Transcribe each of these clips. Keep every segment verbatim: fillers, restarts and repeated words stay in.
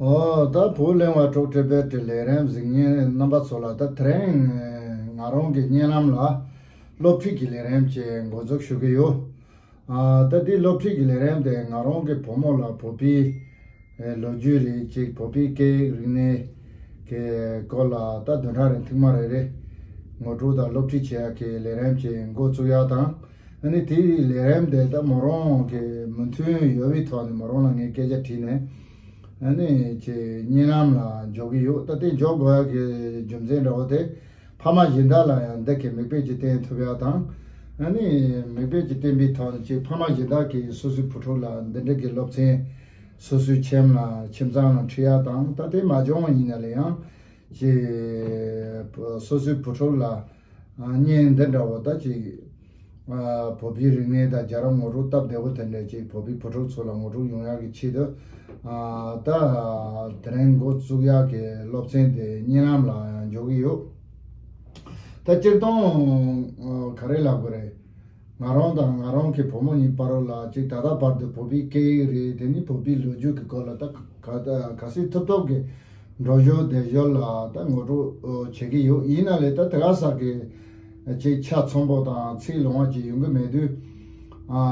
ཨོ་ད་བོད་གླེང་བ་གྲོགས་ཁྲེ་བེ་ཏི་ལས་རིམ་གཟིགས་མཁན་རྣམ་པ་ཚོ་ལ། ད་དེ་རིང་ང་རང་གི་བརྙན་ལམ་ལ་སློབ་ཁྲིད་ཀྱི་ལས་རིམ་ཅིག་འགོ་འཛུགས་ཞུ་གི་ཡོད། ཨ་ད་འདི་སློབ་ཁྲིད་ཀྱི་ལས་རིམ་དེ་ང་རང་གི་བུ་མོ་ལ་བོད་པའི་ཨེ་ལོ་རྒྱུས་རེད་ཅིག་བོད་པའི་སྐད་ཡིག་རིག་གནས་ཀྱི་སྐོར་ལ་ད་བདུན་ཕྲག་རེ་ཐེངས་མ་རེ་རེ་ངོ་སྤྲོད་དང་སློབ་ཁྲིད་བྱེད་ཡག་གི་ལས་རིམ་ཅིག་འགོ་བཙུགས་ཡག་དང་། ཨ་ནི་དེའི་ལས་རིམ་དེ་ད་མོ་རང་གི་མོས་མཐུན་ཡོད་པའི་ཐོག་ནས་མོ་རང་ལ་ངས་སྐད་ཆ་དྲིས་ནས། ཨ་ནི་ཅིག་བརྙན་ལམ་ལ་འཇོག་གི་ཡོད། ད་དེ་འཇོག་དགོས་ཡག་གི་རྒྱུ་མཚན་འདྲ་བོ་དེ། ཕ་མ་གཞན་དག་ལ་ཡང་འདི་གི་མིག་དཔེ་ཅིག་བསྟན་ཐུབ་ཡག་དང་། ཨ་ནི་མིག་དཔེ་ཅིག་བསྟན་པའི་ཐོག་ནས་ཅིག་ཕ་མ་གཞན་དག་གིས་སོ་སོའི་བུ་ཕྲུག་ལ་འདི་འདྲ་གི་སློབ་ཚན་སོ་སོའི་ཁྱིམ་ལ་ཁྱིམ་ཚང་ལ་ཁྲིད་ཡག་དང་། ད་དེ་མ་བྱུང་བ་ཡིན་ན་ལས་ཡང་ཅིག་སོ་སོའི་བུ་ཕྲུག་ལ་བརྙན་འདི་འདྲ་བོ་ད་ཅིག་བོད་པའི་རིག་གནས་དང་རྒྱལ་རབས་ངོ་སྤྲོད་སྟབས་བདེ་བོ་དེ་འདྲ་ཅིག་བོད་པའི་བུ་ཕྲུག་ཚོ་ལ་ངོ་སྤྲོད་ཡོང་ཡག་གི་ཆེད་དུ། ད་དེ་རིང་འགོ་བཙུགས་ཡག་གི་སློབ་ཚན་དེ་བརྙན་ལམ་ལ་ཡང་འཇོག་གི་ཡོད། ད་སྤྱིར་བཏང་ག་རེ་ལབ་དགོས་རེད། ང་རང་དང་ང་རང་གི་བུ་མོ་གཉིས་བར་ལ་ཅིག་ད་ལྟ་བར་དུ་བོད་པའི་སྐད་ཡིག་རེད། དེ་ནི་བོད་པའི་ལོ་རྒྱུས་ཀྱི་སྐོར་ལ་ད་ག་ག་ག་སྲིད་ཐུབ་ཐུབ་ཀྱི་འགྲོ་ཞོར་བསྡད་ཞོར་ལ་ད་ངོ་སྤྲོད་བྱེད་ཀྱི་ཡོད། ཡིན་ན་ལས་ད་དེ་ག་ས་གི་ཅིག་ཆ་ཚང་པོ་དང་ཚིག་ལོང་བ་ཅིག་ཡོང་གི་མེད་དུས།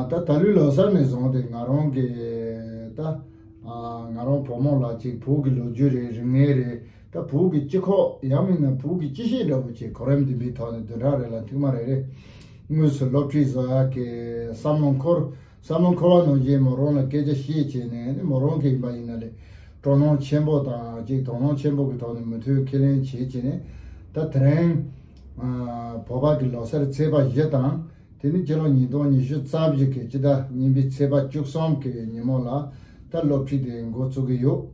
ད་ད་ལོའི་ལོ་གསར་ནས་བཟུང་སྟེ་ང་རང་གི་ད་ང་རང་བུ་མོ་ལ་ཅིག་བོད་ཀྱི་ལོ་རྒྱུས་རེད། རིག་གནས་རེད། ད་བོད་ཀྱི་སྤྱི་ཁོག་ཡང་མིན་ན་བོད་ཀྱི་སྤྱི་བཤད་འདྲ་བོ་ཅིག་གོ་རིམ་ལྡན་པའི་ཐོག་ནས་བདུན་ཕྲག་རེ་ལ་ཐེངས་མ་རེ་རེ་དངོས་སུ་སློབ་ཁྲིད་བཟོ་ཡག་གི་བསམ་བློ་འཁོར། བསམ་བློ་འཁོར་བ་ནང་བཞིན་མོ་རང་ལ་སྐད་ཆ་བཤད་བྱས་ནས་ནི་མོ་རང་གི་ཡིན་པ་ཡིན་ན་ལས་སྤྲོ་སྣང་ཆེན་པོ་དང་ཅིག་དོ་སྣང་ཆེན་པོ་གི་ཐོག་ནས་མོས་མཐུན་ཁས་ལེན་བྱས་བྱས་ནས། ད་དེ་རིང་བོད་པ་གི་ལོ་གསར་ཚེས་པ་བཞི་དང་། དེ་ནི་སྤྱི་ལོ་ཉིས་སྟོང་ཉི་ཤུ་རྩ་བཞི་གི་སྤྱི་ཟླ་གཉིས་པའི་ཚེས་པ་བཅུ་གསུམ་གི་ཉིན་མོ་ལ་ད་སློབ་ཁྲིད་དེ་འགོ་བཙུགས་ཀྱི་ཡོད།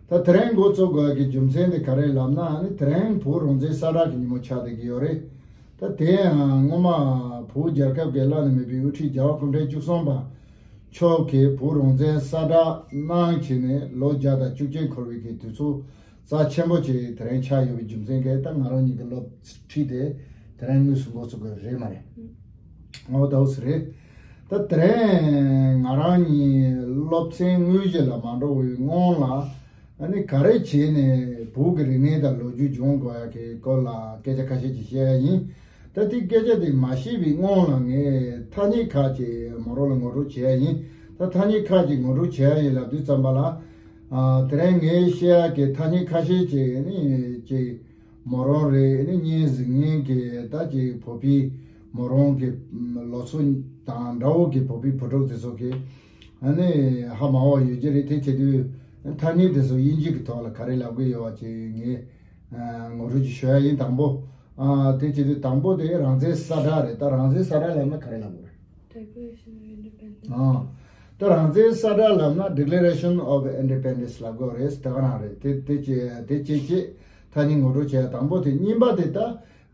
ད་དེ་རིང་འགོ་བཙུགས་དགོས་ཀྱི་རྒྱུ་མཚན་དེ་ག་རེ་ལབ་ན། ཨ་ནི་དེ་རིང་བོད་རང་བཙན་གསལ་བསྒྲགས་ཀྱི་ཉིན་མོ་ཆགས་བསྡད་ཀྱི་ཡོད་རེད། ད་དེ་ཡང་སྔོན་མ་བོད་རྒྱལ་ཁབ་ཀྱི་བླ་ན་མེད་པའི་དབུ་ཁྲིད་རྒྱལ་བ་སྐུ་ཕྲེང་བཅུ་གསུམ་པ་མཆོག་གིས་བོད་རང་བཙན་གསལ་བསྒྲགས་གནང་བྱས་ནས་ལོ་བརྒྱ་དང་བཅུ་གཅིག་འཁོར་བའི་གི་དུས་ཚོད་རྩ་ཆེན་པོ་ཅིག་དེ་རིང་ཆགས་ཡོད་པའི་རྒྱུ་མཚན་གྱིས་ད་ང་རང་ཉིད་ཀྱི་སློབ་ཁྲིད་དེ་དེ་རིང་དངོས་སུ་འགོ་ཚུགས་དགོས་རེད་མ་རེད། ཨོ་ད་འོ་ཟེར་རེད། ད་དེ་རིང་ང་རང་གཉིས་སློབ་ཚན་དངོས་གཞི་ལ་མ་འགྲོ་བའི་སྔོན་ལ། ཨ་ནི་ག་རེ་བྱས་ནས་བོད་ཀྱི་རིག་གནས་དང་ལོ་རྒྱུས་སྦྱོང་དགོས་ཡ་གི་སྐོར་ལ་སྐད་ཆ་ཁ་ཤས་ཅིག་བཤད་ཡ་ཡིན། ད་དེ་སྐད་ཆ་དེ་མ་བཤད་པའི་སྔོན་ལ་ངས་ཐ་སྙད་ཁག་ཅིག་མོ་རང་ལ་ངོ་སྤྲོད་བྱེད་ཡ་ཡིན། ད་ཐ་སྙད་ཁག་ཅིག་ངོ་སྤྲོད་བྱེད་ཡ་ཡིན་ལབ་དུས་ཙམ་པ་ལ། ཨ་དེ་རིང་ངས་བཤད་ཡ་གི་ཐ་སྙད་ཁ་ཤས་ཅིག་ནི་ཅིག་མོ་རང་རེད། ནི་བརྙན་གཟིགས་མཁན་གྱི་ད་ཅིག་བོད་པའི་མོ་རང་གི་ལོ་ཚོད་དང་འདྲ་བོ་གི་བོད་པའི་བུ་ཕྲུག་དེ་ཚོ་གི་ཨ་ནི་ཧ་མ་གོ་ཡོད་ཀྱི་རེད། དེ་བྱེད་དུས་ཐ་སྙད་དེ་ཚོ་དབྱིན་ཇི་གི་ཐོག་ལ་ག་རེ་ལབ་གི་ཡོད་པ་ཅིག་ངས་ཨ་ངོ་སྤྲོད་ཅིག་ཞུ་ཡ་ཡིན། དང་པོ། ཨ་དེ་བྱེད་དུས་དང་པོ་དེ་རང་བཙན་གསལ་བསྒྲགས་རེད། ད་རང་བཙན་གསལ་བསྒྲགས་ལབ་ན་ག་རེ་ལབ་དགོས་རེད། Declaration of Independence. ཨ་ད་རང་བཙན་གསལ་བསྒྲགས་ལབ་ན་Declaration of Independence ལབ་དགོས་རེད། ད་ག་རང་རེད། དེ་དེ་བྱེད་དེ་བྱེད་ཅེས་ཐ་སྙད་ངོ་སྤྲོད་བྱས། དང་པོ་དེ། གཉིས་པ་དེ་ད་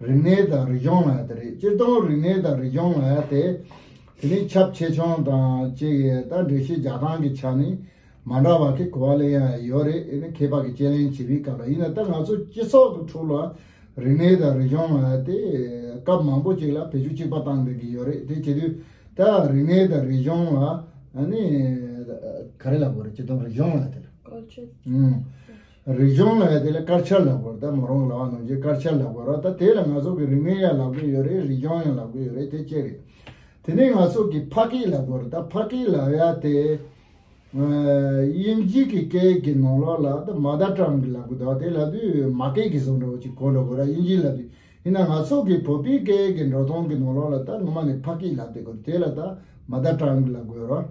རིག་གནས་དང་རིག་གཞུང་ལབ་ཡ་དེ་རེད། སྤྱིར་བཏང་རིག་གནས་དང་རིག་གཞུང་ལབ་ཡ་དེ་དེ་ནི་ཁྱབ་ཆེ་ཆུང་དང་ཅིག་ད་འགྲེལ་བཤད་རྒྱག་སྟངས་ཀྱི་ཆ་ནས་མ་འདྲ་བ་གི་གོ་བ་ལེན་ཡ་ཡོད་རེད། ཨེ་ནི་མཁས་པ་གི་དཔྱད་གླེང་བྱེད་པའི་སྐབས་ལ། ཡིན་ན་ད་ང་ཚོ་སྤྱི་ཚོགས་ཀྱི་ཁྲོད་ལ་རིག་གནས་དང་རིག་གཞུང་ལབ་ཡ་དེ་སྐབས་མང་པོ་ཅིག་ལ་བེད་སྤྱོད་གཅིག་པ་བཏང་བསྡད་ཀྱི་ཡོད་རེད། དེ་བྱེད་དུས་ད་རིག་གནས་དང་རིག་གཞུང་ལ་ཨ་ནི་ག་རེ་ལབ་དགོས་རེད། སྤྱིར་བཏང་རིག་གཞུང་ལབ་ཡ་དེ་ལ། Culture. ཨུམ། རིག་གཞུང་ལབ་ཡ་དེ་ལ་ཀལ་ཆར་ལབ་དགོས་རེད། ད་མོ་རང་ལབ་པ་ནང་བཞིན་ཀལ་ཆར་ལབ་དགོས་རེད། ད་དེ་ལ་ང་ཚོ་གི་རིག་གནས་ཡང་ལབ་གི་ཡོད་རེད། རིག་གཞུང་ཡང་ལབ་གི་ཡོད་རེད། དེ་གཅིག་རེད། དེ་ནས་ང་ཚོ་གི་ཕ་སྐད་ལབ་དགོས་རེད། ད་ཕ་སྐད་ལབ་ཡ་དེ་ཨ་དབྱིན་ཇི་གི་སྐད་ཀྱི་ནང་ལོགས་ལ་ད་mother tongue་ལབ་དགོས། ད་དེ་ལབ་དུས་མ་སྐད་ཀྱི་བཟོ་འདྲ་བོ་ཅིག་གོ་འགྲོ་དགོས་རེད། དབྱིན་ཇི་ལབ་དུས། ཡིན་ན་ང་ཚོ་གི་བོད་པའི་སྐད་ཀྱི་འགྲོ་སྟངས་ཀྱི་ནང་ལོགས་ལ་ད་ངོ་མ་ནས་ཕ་སྐད་ལབ་བསྡད་དགོས་རེད། དེ་ལ་ད་mother tongue་ལབ་དགོས་རེད།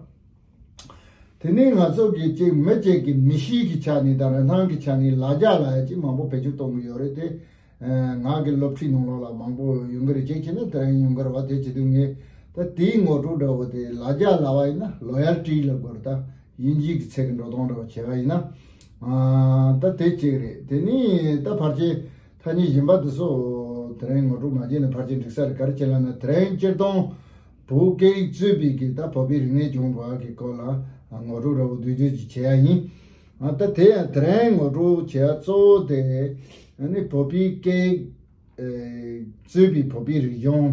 དེ་ནས་ང་ཚོ་གི་ཅིག་མི་གཅིག་གི་མི་གཤིས་ཀྱི་ཆ་ནས་དང་རིན་ཐང་གི་ཆ་ནས་ལ་རྒྱ་ལབ་ཡ་ཅིག་མང་པོ་བེད་སྤྱོད་གཏོང་གི་ཡོད་རེད། དེ་ཨ་ང་གི་སློབ་ཁྲིད་ནང་ལོགས་ལ་མང་པོ་ཡོང་གི་རེད། གཅིག་བྱས་ན་དེ་རིང་ཡོང་གི་རེད་བ། དེ་བྱེད་དུས་ངས་ད་དེའི་ངོ་སྤྲོད་འདྲ་བོ་དེ་ལ་རྒྱ་ལབ་པ་ཡིན་ན་loyalty་ལབ་དགོས་རེད། ད་དབྱིན་ཇི་གི་ཚིག་གི་འགྲོ་སྟངས་འདྲ་བོ་བྱས་པ་ཡིན་ན། ཨ་ད་དེ་གཅིག་རེད། དེ་ནས་ད་ཕལ་ཆེར་ཐ་སྙད་གཞན་པ་དེ་ཚོ་དེ་རིང་ངོ་སྤྲོད་མ་བྱས་ན་ཕལ་ཆེར་འགྲིག་ས་རེད། ག་རེ་བྱས་ལབ་ན་དེ་རིང་སྤྱིར་བཏང་བོད་སྐད་ཡིག་གཙོས་པའི་གི་ད་བོད་པའི་རིག་གནས་སྦྱོང་དགོས་ཀྱི་སྐོར་ལ་ངོ་སྤྲོད་འདྲ་བོ་བསྡུས་བསྡུས་ཅིག་བྱེད་ཡ་ཡིན། ཨ་ད་དེ་ཡང་དེ་རིང་ངོ་སྤྲོད་བྱེད་ཡ་གཙོ་བོ་དེ་ཨ་ནི་བོད་པའི་སྐད་ཡིག་ཨེ་གཙོས་པའི་བོད་པའི་རིག་གཞུང་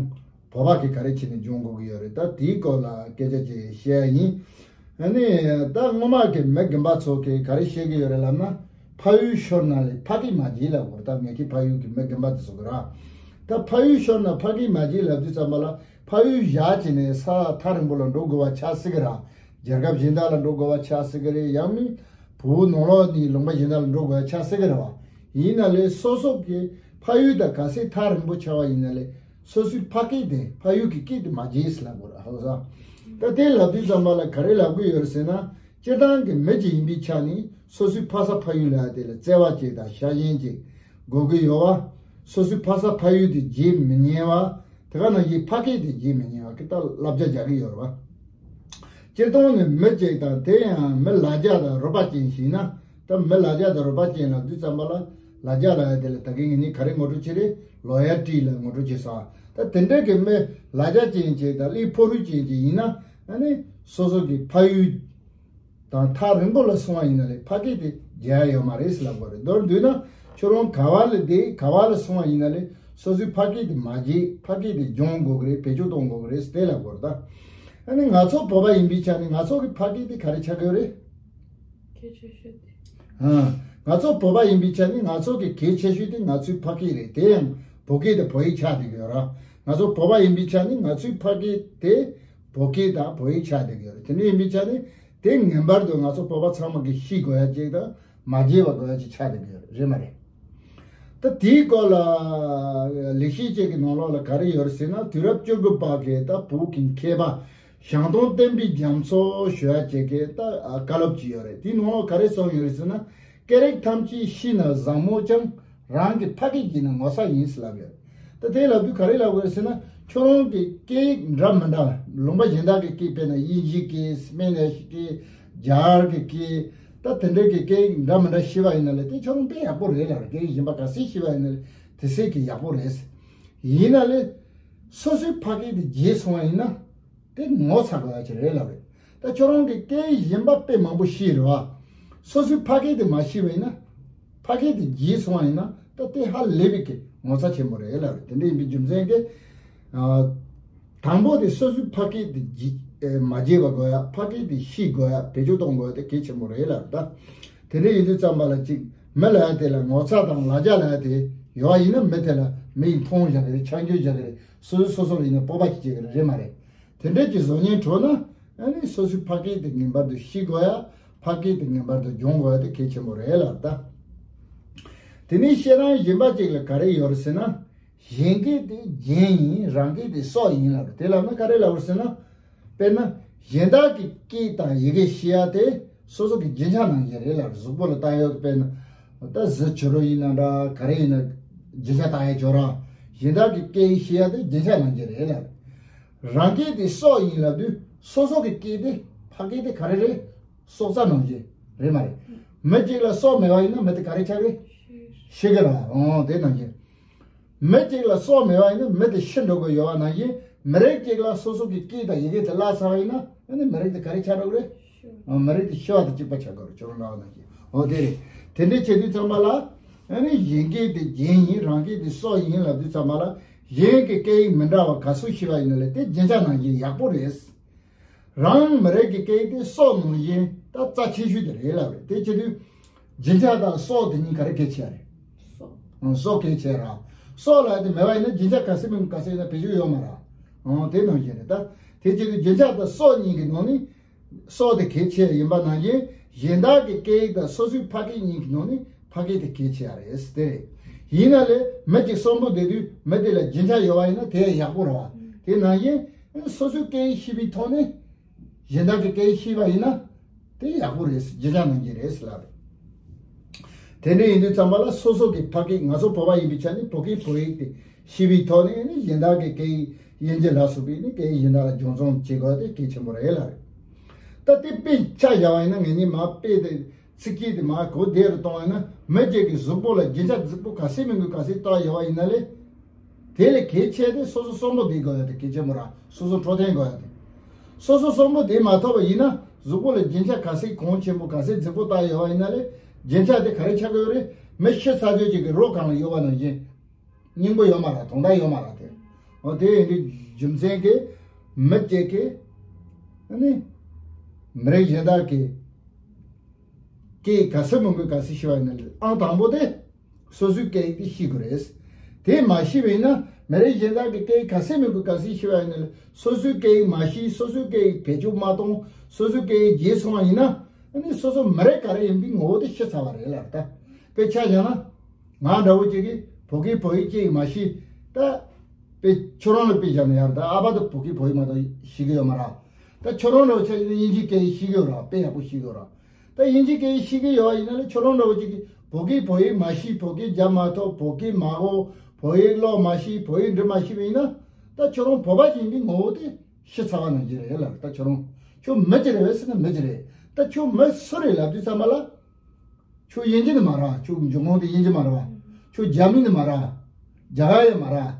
བོད་པ་གིས་ག་རེ་བྱས་ནས་སྦྱོང་དགོས་ཀྱི་ཡོད་རེད། ད་དེའི་སྐོར་ལ་སྐད་ཆ་ཅིག་བཤད་ཡ་ཡིན། ཨ་ནི་ད་སྔོན་མ་གི་མི་རྒན་པ་ཚོ་གིས་ག་རེ་བཤད་ཀྱི་ཡོད་རེད་ལབ་ན། ཕ་ཡུལ་ཤོར་ན་ལས་ཕ་སྐད་མ་བརྗེད་ལབ་དགོས་རེད། ད་ངེད་ཀྱི་ཕ་ཡུལ་གྱི་མི་རྒན་པ་དེ་ཚོ་གིས་ར། ད་ཕ་ཡུལ་ཤོར་ན་ཕ་སྐད་མ་བརྗེད་ལབ་དུས་ཙམ་པ་ལ། ཕ་ཡུལ་བཞག་བྱས་ནས་ས་ཐག་རིང་པོ་ལ་འགྲོ་དགོས་པ་ཆགས་སྲིད་ཀྱི་ར། རྒྱལ་ཁབ་གཞན་དག་ལ་འགྲོ་དགོས་པ་ཆགས་སྲིད་ཀྱི་རེད། ཡང་མིན་བོད་ནང་ལོགས་ནས་ལུང་པ་གཞན་དག་ལ་འགྲོ་དགོས་པ་ཆགས་སྲིད་ཀྱི་རེད་བ། ཡིན་ན་ལས་སོ་སོ་གི་ཕ་ཡུལ་དང་ག་ཚད་ཐག་རིང་པོ་ཆགས་པ་ཡིན་ན་ལས། སོ་སོའི་ཕ་སྐད་དེ། ཕ་ཡུལ་གྱི་སྐད་དེ་མ་བརྗེད་ཟེར་ལབ་དགོས་རེད། ཧ་གོ་སོང་། ད་དེ་ལབ་དུས་ཙམ་པ་ལ་ག་རེ་ལབ་དགོས་ཡོད་རེད་ཟེར་ན། སྤྱིར་བཏང་གི་མི་ཅིག་ཡིན་པའི་ཆ་ནས་སོ་སོའི་ཕ་ས་ཕ་ཡུལ་ལབ་ཡ་དེ་ལ་བརྩེ་བ་ཅིག་དང་ཤ་ཞེན་ཅིག་དགོས་ཀྱི་ཡོད་བ། སོ་སོའི་ཕ་ས་ཕ་ཡུལ་དེ་བརྗེད་མི་ཉན་བ། དེ་ག་ནང་བཞིན་ཕ་སྐད་དེ་བརྗེད་མི་ཉན་བ་གི་ད་བསླབ་བྱ་རྒྱག་གི་ཡོད་རེད་བ། སྤྱིར་བཏང་ནས་མི་གཅིག་དང་དེ་ཡང་མི་ལ་རྒྱ་དང་རོགས་པ་ཅན་ཞིག་ཡིན་ན། ད་མི་ལ་རྒྱ་དང་རོགས་པ་ཅན་ལབ་དུས་ཙམ་པ་ལ། ལ་རྒྱ་ལབ་ཡ་དེ་ལ་ད་གིན་ངེད་གཉིས་ག་རེ་ངོ་སྤྲོད་བྱེད་རེད། ལོ་ཡར་ཊི་ལ་ངོ་སྤྲོད་བྱེད་ས། ད་དེ་འདྲ་གི་མི་ལ་རྒྱ་ཅན་ཅིག་དང་གླེ་ཕོག་རུས་ཅན་ཅིག་ཡིན་ན། ཨ་ནི་སོ་སོ་གི་ཕ་ཡུལ་དང་ཐག་རིང་པོ་ལ་སོང་བ་ཡིན་ན་ལས་ཕ་སྐད་དེ་བརྗེད་ཡ་ཡོད་མ་རེད་ཟེར་ལབ་དགོས་རེད། མདོར་བསྡུས་ན་ཁྱོད་རང་ག་བ་ལ་བསྡད་ག་བ་ལ་སོང་བ་ཡིན་ན་ལས་སོ་སོའི་ཕ་སྐད་དེ་མ་བརྗེད། ཕ་སྐད་དེ་སྦྱོང་དགོས་ཀྱི་རེད། བེད་སྤྱོད་གཏོང་དགོས་ཀྱི་རེད་ཟེར་དེ་ལབ་དགོས་རེད་ད། ཨ་ནི་ང་ཚོ་བོད་པ་ཡིན་པའི་ཆ་ནས་ང་ཚོ་གི་ཕ་སྐད་དེ་ག་རེ་ཆགས་ཀྱི་ཡོད་རེད། གལ་ཆེ་ཤོས་དེ། ཨ། ང་ཚོ་བོད་པ་ཡིན་པའི་ཆ་ནས་ང་ཚོ་གི་གལ་ཆེ་ཤོས་དེ་ང་ཚོའི་ཕ་སྐད་རེད། དེ་ཡང་བོད་སྐད་དང་བོད་ཡིག་ཆགས་བསྡད་ཀྱི་ཡོད་ར། ང་ཚོ་བོད་པ་ཡིན་པའི་ཆ་ནས་ང་ཚོའི་ཕ་སྐད་དེ་བོད་སྐད་དང་བོད་ཡིག་ཆགས་བསྡད་ཀྱི་ཡོད་རེད། དེ་འདྲ་ཡིན་པའི་ཆ་ནས་དེ་ངེས་པར་དུ་ང་ཚོ་བོད་པ་ཚང་མ་གིས་ཤེས་དགོས་ཡ་ཅིག་དང་མ་བརྗེད་པ་དགོས་ཡ་ཅིག་ཆགས་བསྡད་ཀྱི་ཡོད་རེད། རེད་མ་རེད། ད་དེའི་སྐོར་ལ་ལེགས་བཤད་ཅན་གྱི་ནང་ལོགས་ལ་ག་རེ་ཡོད་རེད་ཟེར་ན། དུས་རབས་བཅུ་དགུ་པ་གི་ད་བོད་ཀྱི་མཁས་པ་ཞང་སྟོང་བསྟན་པའི་རྒྱ་མཚོ་ཞུ་ཡ་ཅིག་གི་ད་བཀའ་སློབ་ཅིག་ཡོད་རེད། དེའི་ནང་ལོགས་ག་རེ་གསུངས་ཡོད་རེད་ཟེར་ན། སྐད་རིགས་ཐམས་ཅད་ཤེས་ན་བཟང་མོ་ཀྱང་། རང་གི་ཕ་སྐད་བརྗེད་ན་ངོ་ཚ་ཡིན་ཟེར་ལབ་ཡོད། ད་དེ་ལབ་དུས་ག་རེ་ལབ་དགོས་ཟེར་ན། ཁྱོད་རང་གི་སྐད་ཡིག་འདྲ་མི་འདྲ། ལུང་པ་གཞན་དག་གི་སྐད། དཔེར་ན་དབྱིན་ཇིའི་སྐད། སི་པེ་ནིའི་སྐད། རྒྱ་གར་གྱི་སྐད། ད་དེ་འདྲའི་གི་སྐད་ཡིག་འདྲ་མི་འདྲ་ཤེས་པ་ཡིན་ན་ལས་དེ་ཁྱོད་རང་དཔེ་ཡག་པོ་རེད་ལབ་རེད། སྐད་ཡིག་གཞན་པ་ག་ཚད་ཤེས་པ་ཡིན་ན་ལས་དེ་ཚད་ཀྱི་ཡག་པོ་རེད། ཡིན་ན་ལས་སོ་སོའི་ཕ་སྐད་དེ་བརྗེད་སོང་བ་ཡིན་ན། དེ་ངོ་ཚ་དགོས་ཡ་ཅིག་རེད་ལབ་རེད། ད་ཁྱོད་རང་གི་སྐད་ཡིག་གཞན་པ་དཔེ་མང་པོ་ཤེས་རེད་བ། སོ་སོའི་ཕ་སྐད་དེ་མ་ཤེས་པ་ཡིན་ན། ཕ་སྐད་དེ་བརྗེད་སོང་བ་ཡིན་ན། ད་དེ་ཧ་ལས་པའི་གི་ངོ་ཚ་ཆེན་པོ་རེད་ལབ་རེད། དེ་འདྲ་ཡིན་པའི་རྒྱུ་མཚན་གྱིས། ཨ། དང་པོ་དེ་སོ་སོའི་ཕ་སྐད་དེ་བརྗེད་ཨེ་མ་བརྗེད་པ་དགོས་ཡ། ཕ་སྐད་དེ་ཤེས་དགོས་ཡ། བེད་སྤྱོད་གཏོང་དགོས་ཡ་དེ་གལ་ཆེན་པོ་རེད་ལབ་རེད་ད། དེ་འདྲ་ཡིན་དུས་ཙམ་པ་ལ་ཅིག་མི་ལབ་ཡ་དེ་ལ་ངོ་ཚ་དང་ལ་རྒྱ་ལབ་ཡ་དེ་ཡོད་པ་ཡིན་ན། མི་དེ་ལ་མི་ཡིས་མཐོང་བཞག་གི་རེད། ཆ་འཇོག་བཞག་གི་རེད། སོ་སོ་སོ་སོ་ལ་ཡིན་ན་སྤོབས་པ་ཞིག་སྐྱེ་གི་རེད། རེད་མ་རེད། དེ་འདྲ་ཅིག་བཟོ་ཉེན་བྲོ་ན། ཨ་ནི་སོ་སོའི་ཕ་སྐད་དེ་ངེས་པར་དུ་ཤེས་དགོས་ཡ། ཕ་སྐད་དེ་ངེས་པར་དུ་སྦྱོང་དགོས་ཡ་དེ་གལ་ཆེན་པོ་རེད་ལབ་ད། དེ་ནས་བཤད་སྟངས་གཞན་པ་ཅིག་ལ་ག་རེ་ཡོད་རེད་ཟེར་ན། གཞན་སྐད་དེ་རྒྱན་ཡིན། རང་སྐད་དེ་སྲོག་ཡིན་ལབ་རེད། དེ་ལབ་ན་ག་རེ་ལབ་རེད་ཟེར་ན། དཔེར་ན་གཞན་དག་གི་སྐད་དང་ཡི་གེ་ཤེས་ཡ་དེ་སོ་སོ་གི་རྒྱན་ཆ་ནང་བཞིན་རེད་ལབ་རེད། གཟུགས་པོ་ལ་བཏགས་ཡོད། དཔེར་ན་ད་གཟི་བྱུ་རུ་ཡིན་ན་འདྲ། ག་རེ་ཡིན་ན་རྒྱན་ཆ་བཏགས་ཡ་ཅིག་ཡོད་ར། གཞན་དག་གི་སྐད་ཡིག་ཤེས་ཡ་དེ་རྒྱན་ཆ་ནང་བཞིན་རེད་ལབ་རེད། རང་སྐད་དེ་སྲོག་ཡིན་ལབ་དུས་སོ་སོ་གི་སྐད་དེ་ཕ་སྐད་དེ་ག་རེ་རེད། སྲོག་རྩ་ནང་བཞིན་རེད་མ་རེད། མི་གཅིག་ལ་སྲོག་མེད་པ་ཡིན་ན་མི་དེ་ག་རེ་ཆགས་རེད། ཤི་གི་ར། འོ་དེ་ནང་བཞིན། མི་གཅིག་ལ་སྲོག་མེད་པ་ཡིན་ན་མི་དེ་ཤི་འགྲོ་གི་ཡོད་པ་ནང་བཞིན། མི་རིགས་གཅིག་ལ་སོ་སོ་གི་སྐད་དང་ཡི་གེ་དེ་བརླག་ཚར་བ་ཡིན་ན། ཨ་ནི་མི་རིགས་དེ་ག་རེ་ཆགས་འགྲོ་གི་རེད། ཨ། མི་རིགས་དེ་ཤི་བ་དང་གཅིག་པ་ཆགས་ཀྱི་རེད། ཁྱོད་རང་ལབ་པ་ནང་བཞིན། འོ་དེ་རེད། དེ་འདྲ་བྱེད་དུས་ཙམ་པ་ལ། ཨ་ནི་གཞན་སྐད་དེ་རྒྱན་ཡིན། རང་སྐད་དེ་སྲོག་ཡིན་ལབ་དུས་ཙམ་པ་ལ། གཞན་གྱི་སྐད་ཡིག་མི་འདྲ་བ་ག་ཚོད་ཤེས་པ་ཡིན་ན་ལས་དེ་རྒྱན་ཆ་ནང་བཞིན་ཡག་པོ་རེད། རང་མི་རིགས་ཀྱི་སྐད་ཡིག་དེ་སྲོག་ནང་བཞིན་ད་རྩ་ཆེ་ཤོས་དེ་རེད་ལབ་རེད། དེ་བྱེད་དུས་རྒྱན་ཆ་དང་སྲོག་དེ་གཉིས་ག་རེ་གལ་ཆེ་རེད། སྲོག་ཨང་། སྲོག་གལ་ཆེ་ར། སྲོག་ལབ་དེ་མེད་པ་ཡིན་ན་རྒྱན་ཆ་ག་ཚད་མིན་ག་ཚད་ཡིན་ན་བེད་སྤྱོད་ཡོད་མ་རེད། ཨང་། དེ་ནང་བཞིན་རེད་ད། དེ་བྱེད་དུས་རྒྱན་ཆ་དང་སྲོག་གཉིས་ཀྱི་ནང་ནས་སྲོག་དེ་གལ་ཆེ་ཡིན་པ་ནང་བཞིན། གཞན་དག་གི་སྐད་ཡིག་དང་སོ་སོའི་ཕ་སྐད་གཉིས་ཀྱི་ནང་ནས་ཕ་སྐད་དེ་གལ་ཆེ་ཡ་རེད། དེ་རེད། ཡིན་ན་ལས་མི་གཅིག་གསོན་པོ་བསྡད་དུས་མི་དེ་ལ་རྒྱན་ཆ་ཡོད་པ་ཡིན་ན་དེ་ཡག་པོ་རེད་བ། དེ་ནང་བཞིན་སོ་སོའི་སྐད་ཡིག་ཤེས་པའི་ཐོག་ནས། གཞན་དག་གི་སྐད་ཡིག་ཤེས་པ་ཡིན་ན་དེ་ཡག་པོ་རེད། རྒྱན་ཆ་ནང་བཞིན་རེད་ཟེར་ལབ་རེད། དེ་འདྲ་ཡིན་དུས་ཙམ་པ་ལ་སོ་སོ་གི་ཕ་སྐད། ང་ཚོ་བོད་པ་ཡིན་པའི་ཆ་ནས་བོད་སྐད་བོད་ཡིག་དེ་ཤེས་པའི་ཐོག་ནས་ནི་གཞན་དག་གི་སྐད་ཡིག། དབྱིན་ཇི་ལ་སོགས་པའི་ནི་སྐད་ཡིག་གཞན་དག་ལ་སྦྱོང་བརྩོན་བྱེད་དགོས་དེ་གལ་ཆེན་པོ་རེད་ལབ་རེད། ད་དེ་དཔེ་ཆ་བཞག་པ་ཡིན་ན། ངེད་གཉིས་མར་དཔེ་དེ། ཚིག་གི་དེ་མར་གོ་བདེ་རུ་གཏོང་བ་ཡིན་ན། མི་གཅིག་གི་གཟུགས་པོ་ལ་རྒྱན་ཆ་རྫིག་པོ་ག་ཚད་མིན་དགོས་ག་ཚད་བཏགས་ཡོད་པ་ཡིན་ན་ལས། དེ་ལས་གལ་ཆེ་དེ་སོ་སོ་གསོན་པོ་བསྡད་དགོས་ཡ་དེ་གལ་ཆེན་པོ་ར། སོ་སོ་འཕྲོད་བསྟེན་དགོས་ཡ་དེ། སོ་སོ་གསོན་པོ་བསྡད་མ་ཐུབ་པ་ཡིན་ན། གཟུགས་པོ་ལ་རྒྱན་ཆ་ག་ཚད་གོང་ཆེན་པོ་ག་ཚད་རྫིག་པོ་བཏགས་ཡོད་པ་ཡིན་ན་ལས། རྒྱན་ཆ་དེ་ག་རེ་ཆགས་ཀྱི་ཡོད་རེད། མི་ཤི་ཚར་དུས་ཅིག་གི་རོ་སྒང་ལ་ཡོད་པ་ནང་བཞིན། སྙིང་པོ་ཡོད་མ་རེད། དོན་དག་ཡོད་མ་རེད་དེ། འོ་དེ་ཡིན་དུས་རྒྱུ་མཚན་གྱིས་མི་གཅིག་གིས་ཨ་ནི་ མི་རིགས་གཞན་དག་གི་སྐད་ག་ཚོད་མང་པོས་ག་ཚོད་ཤེས་པ་ཡིན་ན། ཨང་དང་པོ་དེ་སོ་སོའི་སྐད་ཡིག་དེ་ཤེས་དགོས་རེད། དེ་མ་ཤེས་པ་ཡིན་ན། མི་རིགས་གཞན་དག་གི་སྐད་ཡིག་ག་ཚོད་མང་པོས་ག་ཚོད་ཤེས་པ་ཡིན་ན། སོ་སོའི་སྐད་ཡིག་མ་ཤེས། སོ་སོའི་སྐད་ཡིག་བེད་སྤྱོད་མ་གཏོང་། སོ་སོའི་སྐད་ཡིག་བརྗེད་སོང་བ་ཡིན་ན། ཨ་ནི་སོ་སོ་མི་རིགས་ག་རེ་ཡིན་པའི་ངོ་བོ་དེ་ཤི་ཚར་བ་རེད་ལབ། ད་དཔེ་ཆ་བཞག་ན། ང་འདྲ་བོ་ཅིག་གིས་བོད་སྐད་བོད་ཡིག་ཅིག་མ་ཤེས། ད་དཔེ་ཁྱོད་རང་ལ་དཔེ་བཞག་ན་ཡར། ད་ཨ་ཕ་ད་བོད་སྐད་བོད་ཡིག་མ་གཏོགས་ཤེས་ཀྱི་ཡོད་མ་རེད། ད་ཁྱོད་རང་འདྲ་བོ་ཆ་བཞག་ན་དབྱིན་ཇིའི་སྐད་ཡིག་ཤེས་ཀྱི་ཡོད་རེད། དཔེ་ཡག་པོ་ཤེས་ཀྱི་ཡོད་རེད། ད་དབྱིན་ཇིའི་སྐད་ཡིག་ཤེས་ཀྱི་ཡོད་པ་ཡིན་ན་ལས། ཁྱོད་རང་འདྲ་བོ་ཅིག་གིས་བོད་སྐད་བོད་ཡིག་མ་ཤེས། བོད་སྐད་རྒྱབ་མ་ཐུབ། བོད་སྐད་མ་གོ། བོད་ཡིག་ཀློག་མ་ཤེས། བོད་ཡིག་འབྲི་མ་ཤེས་པ་ཡིན་ན། ད་ཁྱོད་རང་བོད་པ་ཅིག་ཡིན་པའི་ངོ་བོ་དེ་ཤི་ཚར་བ་ནང་བཞིན་རེད་ལབ། ད་ཁྱོད་རང་ཁྱོད་མི་ཅིག་རེད་པས་ཟེར་ན་མི་ཅིག་རེད། ད་ཁྱོད་མི་སུ་རེད་ལབ་དུས་ཙམ་པ་ལ། ཁྱོད་དབྱིན་ཇི་ནི་མ་རེད། ཁྱོད་འབྱུང་ཁུངས་དེ་དབྱིན་ཇི་མ་རེད་པ། ཁྱོད་རྒྱ་མི་ནི་མ་རེད། རྒྱ་གར་ཡང་མ་རེད།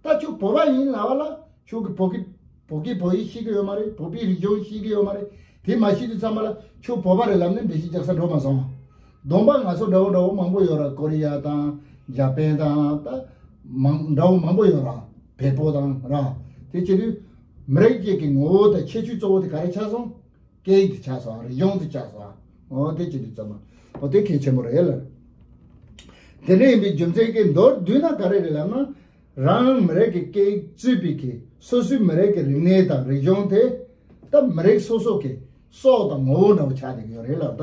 ད་ཁྱོད་བོད་པ་ཡིན་ལབ་པ་ལ། ཁྱོད་ཀྱིས་བོད་ཀྱི་བོད་ཀྱི་བོད་ཡིག་ཤེས་ཀྱི་ཡོད་མ་རེད། བོད་པའི་རིག་གཞུང་ཤེས་ཀྱི་ཡོད་མ་རེད། དེ་མ་ཤེས་དུས་ཙམ་པ་ལ་ཁྱོད་བོད་པ་རེད་ལབ་ནས་འགྲེལ་བཤད་རྒྱག་ས་འགྲོ་མ་སོང་། གདོང་པ་ང་ཚོ་འདྲ་བོ་འདྲ་བོ་མང་པོ་ཡོད་ར། ཀོ་རི་ཡ་དང་། ཇ་པན་དང་། ད་མང་འདྲ་བོ་མང་པོ་ཡོད་ར། བལ་པོ་དང་ར། དེ་བྱེད་དུས་མི་རིགས་གཅིག་གི་ངོ་བོ་དང་ཁྱད་ཆོས་གཙོ་བོ་དེ་ག་རེ་ཆགས་སོང་། སྐད་ཡིག་དེ་ཆགས་སོང་། རིག་གཞུང་དེ་ཆགས་སོང་། འོ་དེ་བྱེད་དུས་ཙམ་པ། འོ་དེ་གལ་ཆེན་པོ་རེད་ལ། དེ་འདྲ་ཡིན་པའི་རྒྱུ་མཚན་གྱིས་མདོར་བསྡུས་ན་ག་རེ་རེད་ལབ་ན། རང་མི་རིགས་ཀྱི་སྐད་ཡིག་གཙོས་པའི་གི་སོ་སོའི་མི་རིགས་ཀྱི་རིག་གནས་དང་རིག་གཞུང་དེ། ད་མི་རིགས་སོ་སོ་གི་སྲོག་དང་ངོ་བོ་འདྲ་བོ་ཆགས་བསྡད་ཀྱི་ཡོད་རེད་ལབ། ད་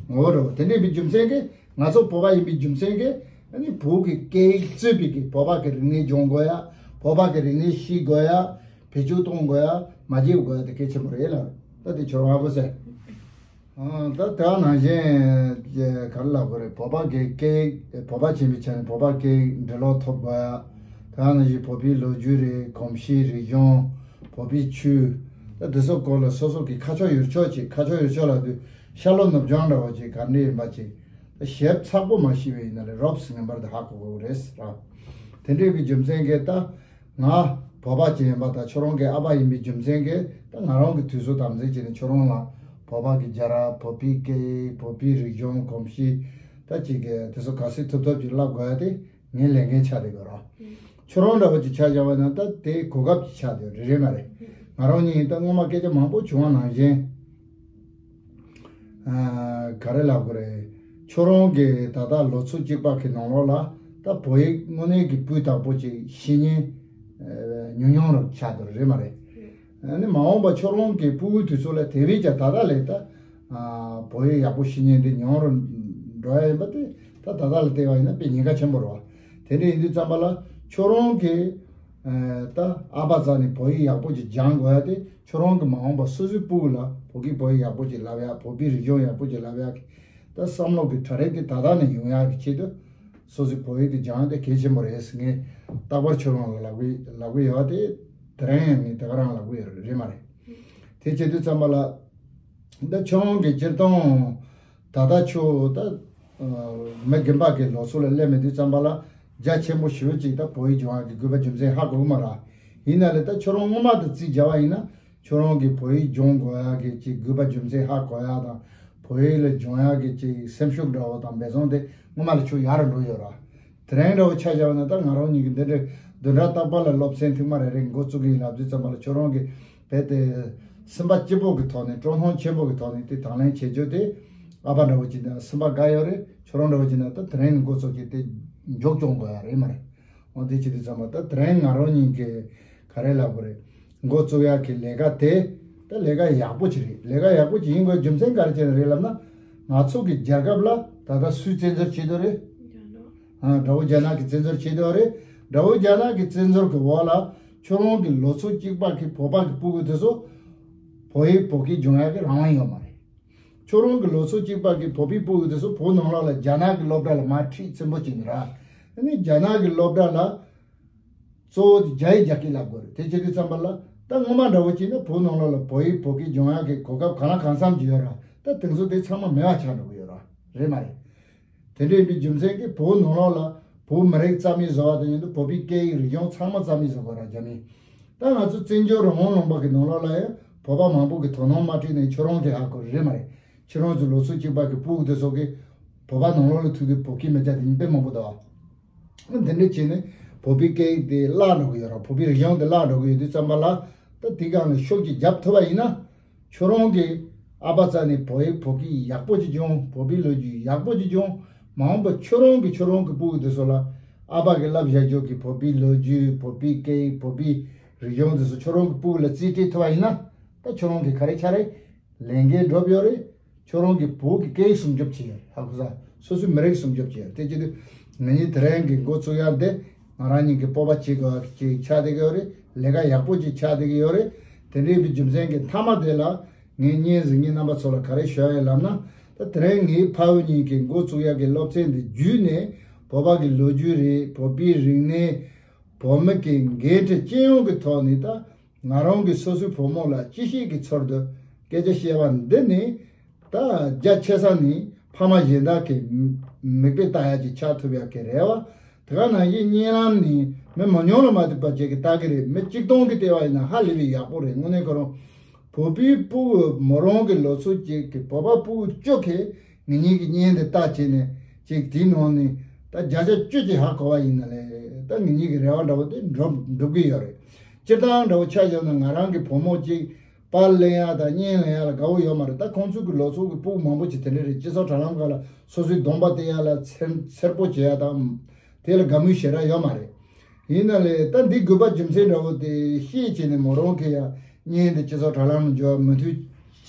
ངོ་བོ་འདྲ་བོ་དེ་འདྲ་ཡིན་པའི་རྒྱུ་མཚན་གྱིས། ང་ཚོ་བོད་པ་ཡིན་པའི་རྒྱུ་མཚན་གྱིས། ཨ་ནི་བོད་ཀྱི་སྐད་ཡིག་གཙོས་པའི་གི་བོད་པ་གི་རིག་གནས་སྦྱོང་དགོས་ཡ། བོད་པ་གི་རིག་གནས་ཤེས་དགོས་ཡ། བེད་སྤྱོད་གཏོང་དགོས་ཡ། མ་བརྗེད་དགོས་ཡ་དེ་གལ་ཆེན་པོ་རེད་ལ། ད་དེ་ཁྱོད་རང་ཧ་གོ་ཟེར། ཨ། ད་དེ་ནང་བཞིན་ག་རེ་ལབ་དགོས་རེད། བོད་པ་གི་སྐད་ཡིག་བོད་པ་ཡིན་པའི་ཆ་ནས་བོད་པ་སྐད་ཡིག་འབྲི་ཀློག་ཐུབ་དགོས་ཡ། དེ་ནང་བཞིན་བོད་པའི་ལོ་རྒྱུས་རེད། གོམས་གཤིས། རིག་གཞུང་། བོད་པའི་ཆོས། ད་དེ་ཚོ་སྐོར་ལ་སོ་སོ་གི་ཁ་ཕྱོགས་ཡུལ་ཕྱོགས་ཅིག་ཁ་ཕྱོགས་ཡུལ་ཕྱོགས་ལབ་དུས་ཤར་ལྷོ་ནུབ་བྱང་འདྲ་བོ་ཅིག་ག་འདྲ་ཡིན་པ་ཅིག་ད་ཞིབ་ཚགས་པོ་མ་ཤེས་པ་ཡིན་ན་ལས་རོབ་ཙམ་ངེས་པར་དུ་ཧ་གོ་དགོས་རེད་ཟེར་ར། དེ་འདྲ་ཡིན་པའི་རྒྱུ་མཚན་གྱིས་ད་ང་བོད་པ་ཅིག་ཡིན་པ་དང་། ཁྱོད་རང་གི་ཨ་ཕ་ཡིན་པའི་རྒྱུ་མཚན་གྱིས། ད་ང་རང་གི་དུས་ཚོད་དམ་འཛིན་བྱས་ནས་ཁྱོད་རང་ལ་བོད་པ་གི་རྒྱལ་རབས། བོད་པའི་སྐད་ཡིག་བོད་པའི་རིག་གཞུང་། གོམས་གཤིས། ད་ཅིག་གི་དེ་ཚོ་ག་ཚོད་ཐུབ་ཐུབ་ཅིག་བསླབ་དགོས་ཡ་དེ་ངའི་ལས་འགན་ཆགས་བསྡད་ཡོད་ར། ཁྱོད་རང་འདྲ་བོ་ཅིག་ཆ་བཞག་པ་ན་ད་དེ་གོ་སྐབས་ཅིག་ཆགས་བསྡད་ཡོད་རེད། རེད་མ་རེད། ང་རང་གཉིས་ད་སྔོན་མ་སྐད་ཆ་མང་པོ་བྱུང་བ་ནང་བཞིན། ཨ། ག་རེ་ལབ་དགོས་རེད། ཁྱོད་རང་གི་ད་ལྟ་ལོ་ཚོད་གཅིག་པ་གི་ནང་ལོགས་ལ་ད་བོད་ཡིག་དངོས་གནས་ཀྱི་སྤུས་དག་པོ་ཅིག་ཤེས་མཁན་ཉུང་ཉུང་རུ་ཆགས་འདུག་རེད་མ་རེད། ཨ་ནི་མ་འོངས་པ་ཁྱོད་རང་གི་སྤུ་གུའི་དུས་ཚོད་ལ་དེ་བས་ཀྱང་ད་ལྟ་ལས་ད་ཨ་བོད་ཡིག་ཡག་པོ་ཤེས་མཁན་དེ་ཉུང་རུ་འགྲོ་ཡ་ཡིན་པ་དེ་ད་ད་ལྟ་ལ་བལྟས་པ་ཡིན་ན་དཔེ་ཉེན་ཁ་ཆེན་པོ་རེད་བ། དེ་འདྲ་ཡིན་དུས་ཙམ་པ་ལ་ཁྱོད་རང་གི་ཨ་ད་ཨ་ཕ་རྩ་ནས་བོད་ཡིག་ཡག་པོ་ཅིག་སྦྱང་དགོས་ཡ་དེ། ཁྱོད་རང་གི་མ་འོངས་པ་སོ་སོའི་སྤུ་གུ་ལ་བོད་སྐད་བོད་ཡིག་ཡག་པོ་ཅིག་བསླབ་ཡ། བོད་པའི་རིག་གཞུང་ཡག་པོ་ཅིག་བསླབ་ཡ་གི་ད་བསམ་བློ་གི་གྲ་སྒྲིག་དེ་ད་ལྟ་ནས་ཡོང་ཡ་གི་ཆེད་དུ། སོ་སོའི་བོད་ཡིག་དེ་སྦྱང་ཡ་དེ་གལ་ཆེན་པོ་རེད་ཟེར་ངས་རྟག་པར་ཁྱོད་རང་ལ་ལབ་གི་ལབ་གི་ཡོད་དེ། དེ་རིང་ཡང་ངས་དེ་ག་རང་ལབ་གི་ཡོད་རེད་མ་རེད། དེ་བྱེད་དུས་ཙམ་པ་ལ། ད་ཁྱོད་རང་གི་སྤྱིར་བཏང་ད་ལྟ་ཁྱོད་ད་མི་རྒན་པ་གི་ལོ་ཚོད་ལ་སླེབས་མེད་དུས་ཙམ་པ་ལ། རྒྱ་ཆེན་པོ་ཞེ་པོ་ཅིག་ད་བོད་ཡིག་སྦྱང་ཡ་གི་དགོས་པ་རྒྱུ་མཚན་ཧ་གོ་གི་མ་རེད། ཡིན་ན་ལས་ད་ཁྱོད་རང་སྔོན་མ་དང་རྩིས་བྱས་པ་ཡིན་ན། ཁྱོད་རང་གིས་བོད་ཡིག་སྦྱོང་དགོས་ཡ་གི་ཅིག་དགོས་པ་རྒྱུ་མཚན་ཧ་གོ་ཡ་དང་། བོད་ཡིག་ལ་སྦྱོང་ཡ་གི་ཅིག་སེམས་ཤུགས་འདྲ་བོ་དང་འབད་བརྩོན་དེ་སྔོན་མ་ལས་ཁྱོད་ཡག་རུ་འགྲོ་ཡོད་ར། དེ་རིང་འདྲ་བོ་ཆ་བཞག་པ་ན་ད་ང་རང་གཉིས་ཀྱི་འདི་འདྲའི་བདུན་ཕྲག་རྟག་པར་ལ་སློབ་ཚན་ཐེངས་མ་རེ་རེ་འགོ་བཙུགས་ཀྱི་ཡིན་ལབ་དུས་ཙམ་པ་ལ། ཁྱོད་རང་གིས་རྦད་དེ་སེམས་པ་སྐྱིད་པོ་གི་ཐོག་ནས། སྤྲོ་སྣང་ཆེན་པོ་གི་ཐོག་ནས་དེ་དང་ལེན་བྱེད་རྒྱུ་དེ། ཨ་ཕ་འདྲ་བོ་ཅིག་ན་སེམས་པ་དགའ་ཡོད་རེད། ཁྱོད་རང་འདྲ་བོ་ཅིག་ན་ད་དེ་རིང་འགོ་ཚུགས་ཀྱི་དེ་མགྱོགས་སྐྱོང་དགོས་ཡ་རེད་མ་རེད། འོ་དེ་བྱེད་དུས་ཙམ་པ་ད་དེ་རིང་ང་རང་གཉིས་ཀྱིས་ག་རེ་ལབ་དགོས་རེད། འགོ་བཙུགས་ཡག་གི་ལས་ཀ་དེ་ད་ལས་ཀ་ཡག་པོ་ཅིག་རེད། ལས་ཀ་ཡག་པོ་ཅིག་ཡིན་དགོས་རྒྱུ་མཚན་ག་རེ་བྱས་ནས་རེད་ལབ་ན། ང་ཚོ་གི་རྒྱལ་ཁབ་ལ་ད་ལྟ་སུས་བཙན་འཛུལ་བྱེད་དོ་རེད། ཨ། དགྲ་བོ་རྒྱ་ནག་གིས་བཙན་འཛུལ་བྱེད་དོ་རེད། དགྲ་བོ་རྒྱ་ནག་གིས་བཙན་འཛུལ་གི་འོག་ལ་ཁྱོད་རང་གི་ལོ་ཚོད་གཅིག་པ་གི་བོད་པ་གི་སྤུ་གུ་དེ་ཚོ་བོད་ཡིག་བོད་སྐད་སྦྱོང་ཡག་གི་རང་དབང་ཡོད་མ་རེད། ཁྱོད་རང་གི་ལོ་ཚོད་གཅིག་པ་གི་བོད་པའི་སྤུ་གུ་དེ་ཚོ་བོད་ནང་ལོགས་ལ་རྒྱ་ནག་གི་སློབ་གྲྭ་ལ་མར་ཁྲིད་ཚན་པོ་བྱས་ནས་ར། ཨ་ནི་རྒྱ་ནག་གི་སློབ་གྲྭ་ལ་གཙོ་བོ་དེ་རྒྱ་ཡིག་རྒྱ་སྐད་བསླབ་དགོས་རེད། དེ་བྱེད་དུས་ཙམ་པ་ལ་ད་སྔོན་མ་འདྲ་བོ་བྱས་ན་བོད་ནང་ལོགས་ལ་བོད་ཡིག་བོད་སྐད་སྦྱོང་ཡག་གི་གོ་སྐབས་གང་ལ་གང་འཚམ་ཅིག་ཡོད་ར། ད་དེ་ཚོ་དེ་ཚང་མ་མེད་པ་ཆགས་འགྲོ་གི་ཡོད་ར། རེད་མ་རེད། དེ་འདྲ་ཡིན་པའི་རྒྱུ་མཚན་གྱིས་བོད་ནང་ལོགས་ལ་བོད་མི་རིགས་རྩ་མེད་བཟོ་བ་དང་མཉམ་དུ་བོད་པའི་སྐད་ཡིག་རིག་གཞུང་ཚང་མ་རྩ་མེད་བཟོ་དགོས་ར། རྒྱ་མིས། ད་ང་ཚོ་བཙན་བྱོལ་རང་དབང་ལུང་པ་གི་ནང་ལོགས་ལ་ཡང་བོད་པ་མང་པོ་གིས་དོ་སྣང་མ་སྤྲད་ནས་ཁྱོད་རང་གིས་ཧ་གོ་རེད་མ་རེད། ཁྱོད་རང་ཚོ་ལོ་ཚོད་གཅིག་པ་གི་སྤུ་གུ་དེ་ཚོ་གིས་བོད་པ་ནང་ལོགས་ལ་ཐུག་དུས་བོད་སྐད་མི་རྒྱག་དེ་མི་དཔེ་མང་པོ་འདུག་ཨ། འདི་འདྲ་བྱས་ནས་བོད་པའི་སྐད་ཡིག་དེ་བརླག་འགྲོ་གི་ཡོད་ར། བོད་པའི་རིག་གཞུང་དེ་བརླག་འགྲོ་གི་ཡོད་དུས་ཙམ་པ་ལ། ད་དེ་སྒང་ལ་ཤུགས་ཅིག་རྒྱབ་ཐུབ་པ་ཡིན་ན། ཁྱོད་རང་གིས་ ཨ་ཕ་རྩ་ནས་བོད་ཡིག་བོད་སྐད་ཡག་པོ་ཅིག་སྦྱོང་། བོད་པའི་ལོ་རྒྱུས་ཡག་པོ་ཅིག་སྦྱོང་། མ་འོངས་པ་ཁྱོད་རང་གི་ཁྱོད་རང་གི་སྤུ་གུ་དེ་ཚོ་ལ་ཨ་ཕ་གི་བསླབ་བྱ་སྦྱོར་གྱི་བོད་པའི་ལོ་རྒྱུས། བོད་པའི་སྐད་ཡིག། བོད་པའི་རིག་གཞུང་དེ་ཚོ་ཁྱོད་རང་གི་སྤུ་གུ་ལ་རྩིས་སྤྲད་ཐུབ་པ་ཡིན་ན། ད་ཁྱོད་རང་གི་ག་རེ་ཆགས་རེད། ལས་འགན་སྒྲུབ་ཡོད་རེད། ཁྱོད་རང་གི་བོད་ཀྱི་སྐད་ཡིག་སྲུང་སྐྱོབ་བྱེད་ཡོད་རེད། ཧ་གོ་ས། སོ་སོའི་མི་རིགས་སྲུང་སྐྱོབ་བྱེད་ཡོད་རེད། དེ་བྱེད་དུས་ང་གཉིས་དེ་རིང་གི་འགོ་བཙུགས་ཡག་འདི་ང་རང་གཉིས་ཀྱི་སྤོབས་པ་བྱེད་དགོས་པ་ཅིག་ཆགས་བསྡད་ཀྱི་ཡོད་རེད། ལས་ཀ་ཡག་པོ་ཅིག་ཆགས་བསྡད་ཀྱི་ཡོད་རེད། དེ་འདྲའི་བའི་རྒྱུ་མཚན་གྱི་མཐའ་མ་དེ་ལ་ངས་བརྙན་གཟིགས་མཁན་རྣམ་པ་ཚོ་ལ་ག་རེ་ཞུ་ཡ་ཡིན་ལབ་ན། ད་དེ་རིང་ངའི་ཕ་བུ་གཉིས་ཀྱི་འགོ་བཙུགས་ཡག་གི་སློབ་ཚན་འདི་བརྒྱུད་ནས་བོད་པ་གི་ལོ་རྒྱུས་རེད། བོད་པའི་རིག་གནས། བོད་མི་གི་འགན་འཁྲི་སྤྱི་ཡོངས་ཀྱི་ཐོག་ནས་ད་ང་རང་གི་སོ་སོའི་བུ་མོ་ལ་གཅེས་ཤེས་ཀྱི་ཚུལ་དུ་སྐད་ཆ་བཤད་པ་འདི་ནི་ད་རྒྱ་ཆེ་ས་ནས་ཕ་མ་གཞན་དག་གིས་མིག་དཔེ་ལྟ་ཡག་ཅིག་ཆགས་ཐུབ་ཡག་གི་རེད་བ། དེ་ག་ནང་བཞིན་གཉིད་ལམ་ནས་མི་མང་ཉུང་ལ་མ་ལྟོས་པ་ཅིག་གིས་ལྟ་གི་རེད། མི་གཅིག་སྟོང་གིས་བལྟས་པ་ཡིན་ན་ཧ་ལས་པའི་ཡག་པོ་རེད། དངོས་གནས་ཁོ་རང་བོད་པའི་སྤུ་གུ་མོ་རང་གི་ལོ་ཚོད་ཅིག་གི་བོད་པ་སྤུ་གུ་བཅུ་གིས་ངེད་གཉིས་ཀྱི་བརྙན་དེ་ལྟ་བྱས་ནས་ཅིག་དེའི་ནང་ནས་ད་བརྒྱ་ཆ་བཅུ་ཅིག་ཧ་གོ་བ་ཡིན་ན་ལས་ད་ངེད་གཉིས་ཀྱི་རེ་བ་འདྲ་བོ་དེ་འགྲུབ་འགྲུབ་གི་ཡོད་རེད། སྤྱིར་བཏང་འདྲ་བོ་ཆ་བཞག་ན་ང་རང་གི་བུ་མོ་ཅིག་པར་ལེན་ཡག་དང་བརྙན་ལེན་ཡག་ལ་དགའ་བོ་ཡོད་མ་རེད། ད་ཁོང་ཚོ་གི་ལོ་ཚོད་ཀྱི་སྤུ་གུ་མང་པོ་ཅིག་དེ་འདྲ་རེད། སྤྱི་ཚོགས་དྲ་ལམ་སྒང་ལ་སོ་སོའི་གདོང་པ་བལྟ་ཡག་ལ་འཚེར་འཚེར་པོ་བྱེད་ཡག་དང་དེ་ལ་དགའ་མོས་ཞེ་དྲག་ཡོད་མ་རེད། ཡིན་ན་ལས་ད་འདི་དགོས་པ་རྒྱུ་མཚན་འདྲ་བོ་དེ་ཤེས་བྱས་ནས་མོ་རང་གིས་ཡང་བརྙན་དེ་སྤྱི་ཚོགས་དྲ་ལམ་ལ་འབྱོར་མུ་མཐུད་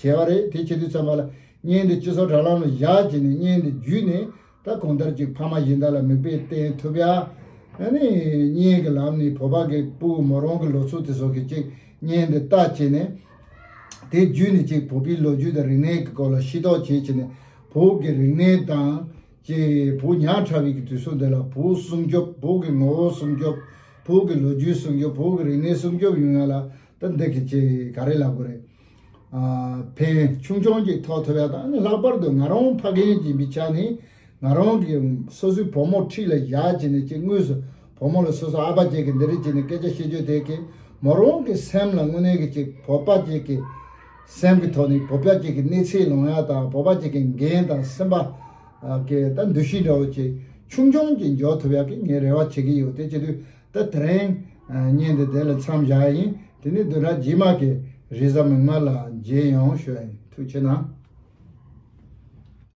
བྱས་པ་རེད། དེ་བྱེད་དུས་ཙམ་པ་ལ་བརྙན་དེ་སྤྱི་ཚོགས་དྲ་ལམ་ལ་བཞག་བྱས་ནས་བརྙན་དེ་བརྒྱུད་ནས་ད་གང་ལྟར་ཅིག་ཕ་མ་གཞན་དག་ལ་མིག་དཔེ་བསྟན་ཐུབ་ཡ། ཨ་ནི་བརྙན་གྱི་ལམ་ནས་བོད་པ་གི་སྤུ་གུ་མོ་རང་གི་ལོ་ཚོད་དེ་ཚོ་གི་ཅིག་བརྙན་དེ་ལྟ་བྱས་ནས་དེ་བརྒྱུད་ནས་ཅིག་བོད་པའི་ལོ་རྒྱུས་དང་རིག་གནས་ཀྱི་སྐོར་ལ་ཤེས་རྟོགས་བྱས་བྱས་ནས་བོད་ཀྱི་རིག་གནས་དང་། ཅེས་བོད་ཉག་ཕྲ་བའི་གི་དུས་ཚོད་འདི་ལ་བོད་སྲུང་སྐྱོབ། བོད་ཀྱི་ངོ་བོ་སྲུང་སྐྱོབ། བོད་ཀྱི་ལོ་རྒྱུས་སྲུང་སྐྱོབ། བོད་ཀྱི་རིག་གནས་སྲུང་སྐྱོབ་ཡོང་ཡ་ལ་ད་འདི་གི་ཅེས་ག་རེ་ལབ་དགོས་རེད། ཨ། ཕན་ཆུང་ཆུང་ཅིག་ཐོགས་ཐུབ་ཡ་དང་། ཨ་ནི་ལྷག་པར་དུ་ང་རང་ཕ་རྒན་ཡིན་པའི་ཆ་ནས་ང་རང་གི་སོ་སོའི་བུ་མོ་འཁྲིས་ལ་བཞག་བྱས་ནས་ཅིག་དངོས་སུ་བུ་མོ་ལ་སོ་སོ་ཨ་ཕ་ཅིག་གི་འདི་རེད་བྱས་ནས་སྐད་ཆ་བཤད་རྒྱུ་དེ་གི་མོ་རང་གི་སེམས་ལ་དངོས་གནས་ཀྱི་ཅིག་བོད་པ་ཅིག་གི་སེམས་ཀྱི་ཐོག་ནས་བོད་པ་ཅིག་གི་གནས་ཚད་ལོངས་ཡ་དང་། བོད་པ་ཅིག་གི་འགན་དང་སེམས་པ་གི་ད་འདུ་ཤེས་འདྲ་བོ་ཅིག་ཆུང་ཆུང་ཅིག་འཇོག་ཐུབ་ཡག་གི་ངས་རེ་བ་བྱེད་ཀྱི་ཡོད། དེ་བྱེད་དུས་ད་དེ་རིང་བརྙན་འདི་དེ་ལ་མཚམས་བཞག་ཡ་ཡིན། དེ་ནས་བདུན་ཕྲག་རྗེས་མ་གི་རེས་གཟའ་མིག་དམར་ལ་མཇལ་ཡོང་ཞུ་ཡ་ཡིན། ཐུགས་རྗེ་གནང་།